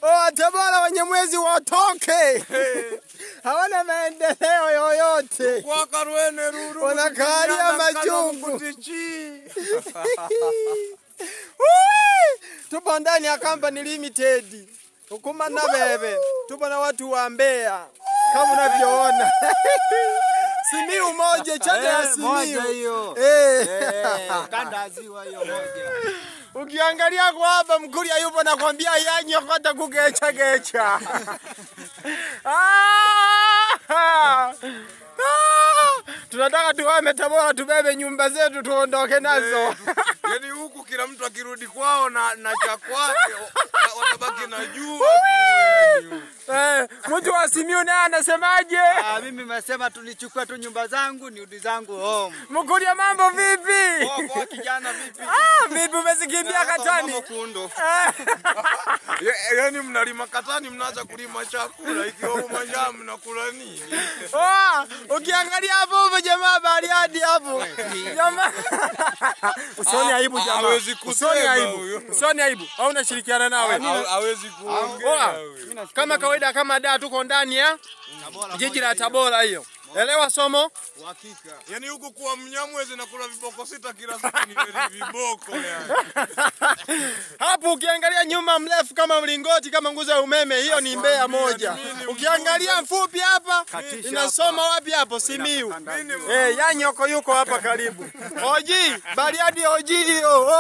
Oh, Tabora Wanyamwezi watoke. Hawana maendeleo yoyote. Wanakalia majungu. Tupo ndani ya Company Limited. Hukuma na bebe. Tupo na watu wa Mbeya. Kama unavyoona. Simiu moja, chata ya Simiu. Moja hiyo. Kanda ziwa hiyo moja. Ukiangalia kwa hapa Mkuria yupo nakwambia yanyo kata kugecha gecha. Tunataka tuame Tabora tubebe nyumba zetu tuondoke nazo. Yaani huku kila mtu akirudi kwao na cha kwake watabaki na jua. Mtu wa Simiu naye anasemaje? Mimi nimesema tulichukua tu nyumba zangu nirudi zangu home. Mkuria mambo vipi? Poa kijana vipi? Vipi umezikimbia katani? Yaani mnalima katani mnaanza kulima chakula ikiwa mwanjaa mnakula nini? Ukiangalia hapo hapo jamaa Bariadi hapo. Jamaa. Usione aibu jamaa. Usione aibu. Usione aibu. Au unashirikiana nawe? Hawezi kuongea. Kama kawaida kama da tuko ndani ya jiji la Tabora hiyo. Elewa somo? Hakika. Yaani huku kwa Mnyamwezi na kula viboko 6 kila siku ni viboko yani. Hapo ukiangalia nyuma mrefu kama mlingoti kama nguzo ya umeme hiyo ni Mbeya moja. Ukiangalia mfupi hapa inasoma wapi hapo Simiu. Yanyoko yuko hapa karibu. Oji, Bariadi oji hiyo.